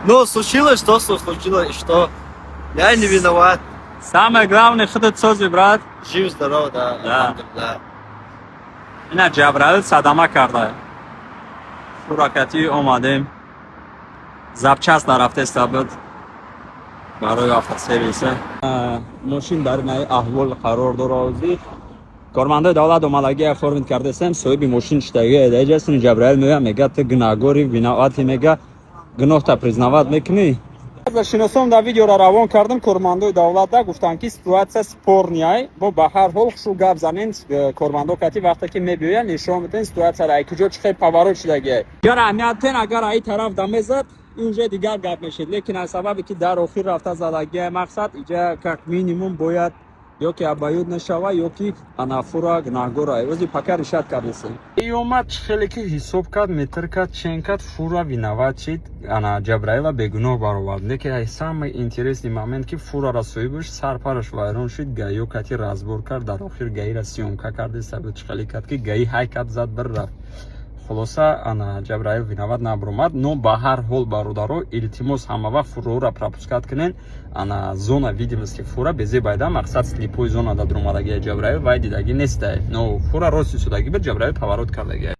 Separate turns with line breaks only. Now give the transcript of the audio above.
Ну, случилось то, что случилось, что я не виноват.
Самое главное, худат сози, брат.
Жив, здоров, да.
Да.
Алҳамдулиллаҳ.
Ина Ҷабраил садама карда. Фуракатӣ омадем. Запчасть нарафтеста буд. Барои автосервиса. Мошин дар наи аҳвол қарор дора. Кормандои давлат омадагӣ, оформить кардесем, соҳиби мошин шидаги эдаҷасини. Ҷабраил меояд, мега: «Ту гунаҳгори, виноватый», мега, гуноҳта признавать мекунӣ? Шиносом дар видеоро равон кардам. Кормандои давлатда гуфтанд, ки ситуация спорный, бо ба ҳар ҳол хушу гап занен кормандо кати, вақте ки мебиёянд, нишон медиҳен ситуацияро, ай куҷо чӣ хел поворот шудагиай. Агар аҳамият, агар аи тараф дамезад, ин уже дигар гап мешид, лекин аз сабабе ки дар охир рафта задагиай, мақсад иҷа как минимум бояд ё ки обоюдно шава, ё ки ана фура гунаҳгора. Ози пока решать кардесем. И омад, чӣ хеле ки ҳисоб кард, метр кард, чен кард, фура виноват шид, ана Ҷабраила бегуноҳ баровард. Лекин самый интересный момент, ки фурара соҳибаш сарпараш вайрон шид, ГАИ кати разбор кард, дар охир ГАИра съёмка карде, сабаб чӣ хеле кард, ки ГАИ ҳай кард, зад, бир рафт. Хулоса, ана Ҷабраил виноват набаромад. Но ба ҳар ҳол, бародаро, илтимос, ҳама вақт фураро пропускать кунен. Ана зона видимости фура безебайда, мақсад, слепой зона да дуромадагия Ҷабраил, вай дидагӣ нестай, но фура рост истодагӣ буд, Ҷабраил поворот кардагия.